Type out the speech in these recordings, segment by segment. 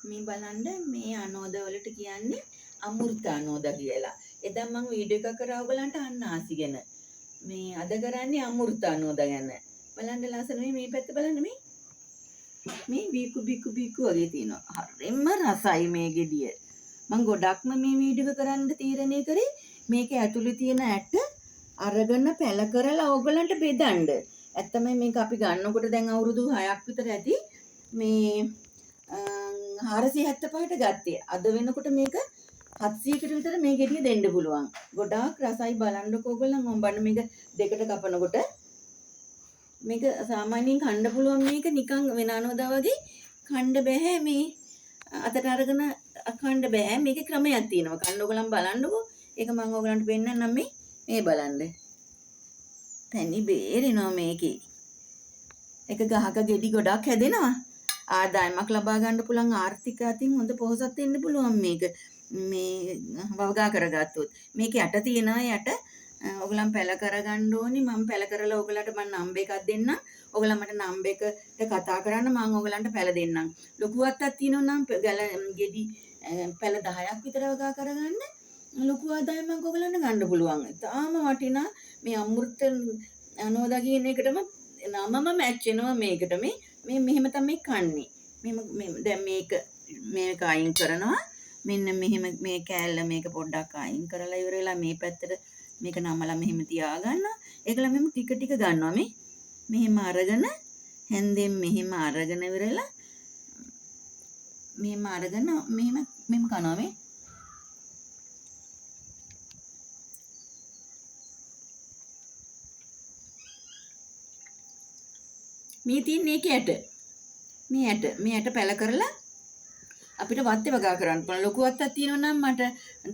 මේ බලන්න මේ අනෝද වලට කියන්නේ අමෘත අනෝද කියලා. එදා මං වීඩියෝ එකක් කරා ඔයගලන්ට අන්නාසි ගැන. මේ අද කරන්නේ අමෘත අනෝද ගැන. බලන්න ලස්සන මේ පැත්ත බලන්න මේ. මේ බීකු බීකු බීකු වගේ තියෙනවා. හරිම රසයි මේ ගෙඩිය. මං ගොඩක්ම මේ වීඩියෝ එක කරන්න තීරණය කරේ මේක ඇතුලේ තියෙන ඇට අරගෙන පැල කරලා ඕගලන්ට බෙදන්න. ඇත්තම මේක අපි ගන්නකොට දැන් අවුරුදු 6ක් විතර ඇති මේ 475ට ගත්තේ. අද වෙනකොට මේක 700කට විතර මේ ගෙඩිය දෙන්න පුළුවන්. ගොඩාක් රසයි බලන්නකෝ ඔයගොල්ලන්. මම බලන්න මේක දෙකට කපනකොට මේක සාමාන්‍යයෙන් කන්න පුළුවන්. මේක නිකන් වෙන අනෝදා වගේ කන්න බෑ. මේ අතට අරගෙන කන්න බෑ. මේකේ ක්‍රමයක් තියෙනවා. කන්න ඔයගොල්ලන් බලන්නකෝ. ඒක මම ඔයගොල්ලන්ට පෙන්නන්නම්. මේ බලන්න. පැණි බේරෙනවා මේකේ. එක ගහක ගෙඩි ගොඩක් හැදෙනවා. ආදායමක් ලබා ගන්න පුළුවන්. ආර්ථික අතින් හොඳ පොහොසත් වෙන්න පුළුවන් මේක. මේ වගා කරගත්තොත්. මේක යට තියෙනවා. යට ඔයගොල්ලන් පැල කරගන්න ඕනි. මම පැල කරලා ඔයගොල්ලන්ට මම නම්බර් එකක් දෙන්නම්. ඔයගොල්ලන් මට නම්බර් එකට කතා කරන්න. මම ඔයගොල්ලන්ට පැල දෙන්නම්. ලොකු අත්තක් තියෙනවා නම් ගැල ගෙඩි පැල 10ක් විතර වගා කරගන්න ලොකු ආදායමක් ඔයගොල්ලන්ට ගන්න පුළුවන්. ඉතාලම වටිනා මේ අමෘත අනෝදා කියන එකටම නමම මැච් වෙනවා මේකට. මේ මෙහෙම තමයි කන්නේ. මෙහෙම දැන් මේක අයින් කරනවා. මෙන්න මෙහෙම මේ කෑල්ල මේක පොඩ්ඩක් අයින් කරලා ඉවර වෙලා මේ පැත්තට මේක නමලා මෙහෙම තියාගන්නවා. ඒකලා මෙහෙම ටික ටික ගන්නවා. මේ මෙහෙම අරගෙන හැන්දෙන් මෙහෙම අරගෙන ඉවරලා මෙහෙම අරගෙන මෙහෙම මෙහෙම කනවා. මේ තියෙන්නේ ඒකේ ඇට. මේ ඇට පැල කරලා අපිට වත්තේ වගා කරන්න පුළුවන්. ලොකු වත්තක් තියෙනවා නම් මට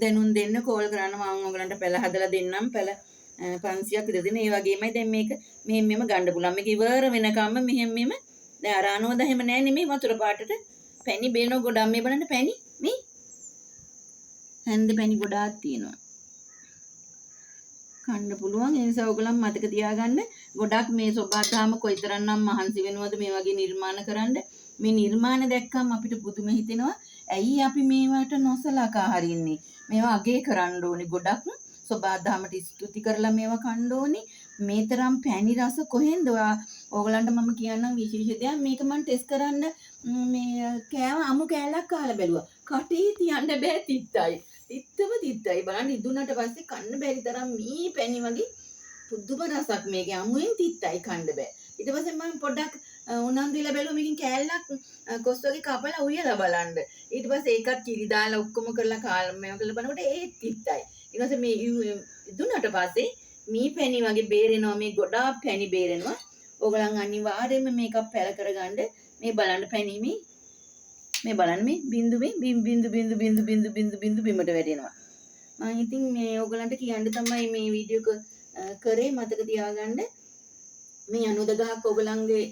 දැනුම් දෙන්න, කෝල් කරන්න. මම ඔයගලන්ට පැල හදලා දෙන්නම්. පැල 500ක් විතර දෙන්න. ඒ වගේමයි දැන් මේක මෙහෙම මෙහෙම ගන්න පුළුවන්. මේක ඉවර වෙනකම්ම මෙහෙම මෙහෙම. දැන් අර අනෝද එහෙම නෑ නෙමෙයි වතුර පාටට පැණි බේනවා ගොඩක්. මේ බලන්න පැණි මේ හැන්ද පැණි ගොඩාක් තියෙනවා. කන්න පුළුවන්. ඒ නිසා ඔයගොල්ලන් මතක තියාගන්න ගොඩක් මේ සෝබාදහම කොයිතරම්නම් මහන්සි වෙනවද මේ වගේ නිර්මාණ කරන්න. මේ නිර්මාණ දැක්කම අපිට පුදුම හිතෙනවා. ඇයි අපි මේවට නොසලකා හරින්නේ? මේවා අගය කරන්න ඕනේ. ගොඩක් සෝබාදහමට ස්තුති කරලා මේවා කන්න ඕනේ. මේ තරම් පැණි රස කොහෙන්ද? ඔයගොල්ලන්ට මම කියන්නම් විශේෂ දෙයක්. මේක මම ටෙස්ට් කරන්න මේ කෑව අමු කෑල්ලක් කාලා බැලුවා. කටේ තියන්න බෑ තිත්තයි. තිත්තම තිත්තයි. බලන්න ඉදුණට පස්සේ කන්න බැරි තරම් මී පැණි වගේ පුදුම රසක් මේකේ. අමුයෙන් තිත්තයි කන්න බෑ. ඊට පස්සේ මම පොඩ්ඩක් උනන්දු වෙලා බැලුවා මේකෙන් කෑල්ලක් කොස් වගේ කපලා උයලා බලන්න. ඊට පස්සේ ඒකත් කිරි දාලා ඔක්කොම කරලා කාලා මේව කරලා බලනකොට ඒත් තිත්තයි. ඊට පස්සේ මේ ඉදුණට පස්සේ මී පැණි වගේ බේරෙනවා. මේ ගොඩාක් පැණි බේරෙනවා. ඕගොල්ලන් අනිවාර්යයෙන්ම මේකක් පැල කරගන්න. මේ බලන්න පැණි මේ බලන්න මේ බින්දු මේ බින්දු බින්දු බින්දු බින්දු බින්දු බින්දු බිමට වැටෙනවා. මං ඉතින් මේ ඕගොල්ලන්ට කියන්න තමයි මේ වීඩියෝ එක කරේ. මතක තියාගන්න මේ අනුද ගහක් ඕගොල්ලන්ගේ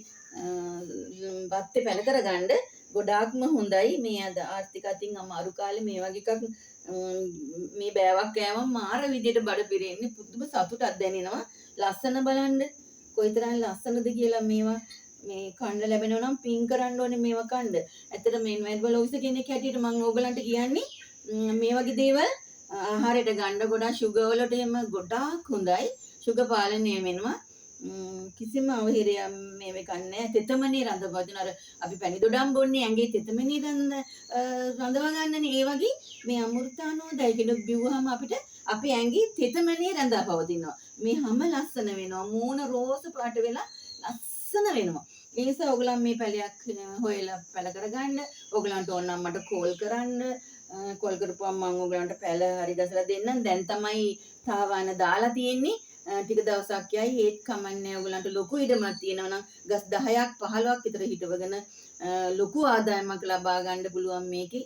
වත්තේ පැල කරගන්න ගොඩාක්ම හොඳයි. මේ අද ආර්ථික අතින් අමාරු කාලේ මේ වගේ එකක් මේ බෑවක් කෑවම මාර විදියට බඩ පිරෙන්නේ. පුදුම සතුටක් දැනෙනවා. ලස්සන බලන්න කොයිතරම් ලස්සනද කියලා මේවා මේ කන්න ලැබෙනවා නම් පින් කරන්න ඕනේ මේවා කන්න. ඇත්තට මේ එන්වයරන්මන්ට් ඔෆිසර් කෙනෙක් හැටියට මම ඕගලන්ට කියන්නේ මේ වගේ දේවල් ආහාරයට ගන්න ගොඩාක් ෂුගර් වලට එහෙම ගොඩාක් හොඳයි. ෂුගර් පාලනය වෙනවා. කිසිම අවහිරයක් මේ එකක් නෑ. තෙතමනේ රඳවන අර අපි පැණි දොඩම් බොන්නේ ඇඟේ තෙතමනේ රඳව ගන්නනේ. ඒ වගේ මේ අමෘතානෝදයි කෙනෙක් බිව්වහම අපිට අපේ ඇඟේ තෙතමනේ රඳා පවතිනවා. මේ හැම ලස්සන වෙනවා. මූණ රෝස පාට වෙලා ලස්සන වෙනවා. ඒ නිසා ඔයගොල්ලන් මේ පැලයක් හොයලා පැල කරගන්න. ඔයගොල්ලන්ට ඕන නම් මට කෝල් කරන්න. කෝල් කරපුවම මම ඔයගොල්ලන්ට පැල හරි ගසලා දෙන්නම්. දැන් තමයි තාවන දාලා තියෙන්නේ. ටික දවසක් යයි. ඒත් කමන්නේ ඔයගොල්ලන්ට ලොකු ඉඩමක් තියෙනවා නම් ගස් 10ක් 15ක් විතර හිටවගෙන ලොකු ආදායමක් ලබා ගන්න පුළුවන් මේකේ.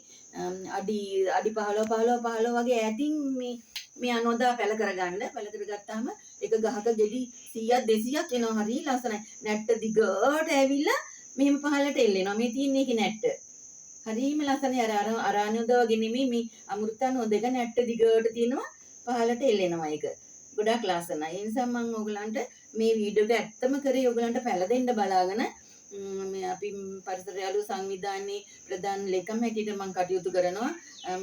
අඩි 15 15 15 වගේ ඈතින් මේ අනෝදා පැල කරගන්න. පැල කරගත්තාම එක ගහක ගෙඩි 100ක් 200ක් එනවා. හරි ලස්සනයි. නැට්ට දිගට ඇවිල්ලා මෙහෙම පහළට එල්ලෙනවා. මේ තියෙන්නේ ඒකේ නැට්ට. හරිම ලස්සනයි. අර අනෝදා වගේ නෙමෙයි මේ අමෘතානෝද එක නැට්ට දිගට තියෙනවා පහළට එල්ලෙනවා ඒක. ගොඩක් ලස්සනයි. ඒ නිසා මම ඔයගලන්ට මේ වීඩියෝ එක ඇත්තම කරේ ඔයගලන්ට පැල දෙන්න බලාගෙන. මේ අපි පරිසර යාළු සංවිධානයේ ප්‍රධාන ලේකම් හැටියට මම කටයුතු කරනවා.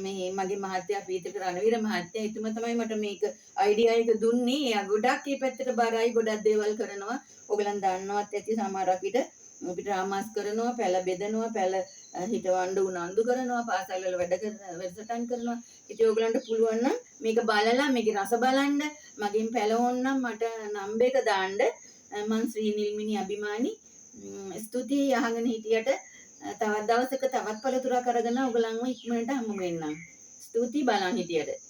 මේ මගේ මහත්තයා පීතක රණවීර මහත්තයා, එතුමා තමයි මට මේක අයිඩියා එක දුන්නේ. එයා ගොඩක් මේ පැත්තට බරයි, ගොඩක් දේවල් කරනවා. ඔයගලන් දන්නවත් ඇති සමහරක් විට අපි ඩ්‍රාමාස් කරනවා, පැල බෙදනවා, පැල හිටවන්න උනන්දු කරනවා, පාසල් වල වැඩ කරන වැඩසටහන් කරනවා. ඉතින් ඔයගලන්ට පුළුවන් නම් මේක බලලා මේකේ රස බලන්න, මගෙන් පැල ඕන නම් මට නම්බර් එක දාන්න. මං ශ්‍රී නිල්මිනි අභිමානි. ස්තුතියි අහගෙන හිටියට. තවත් දවසක තවත් පළතුරක් අරගෙන ඔයගලන්ව ඉක්මනට හමු වෙන්නම්. ස්තුතියි බලන් හිටියට.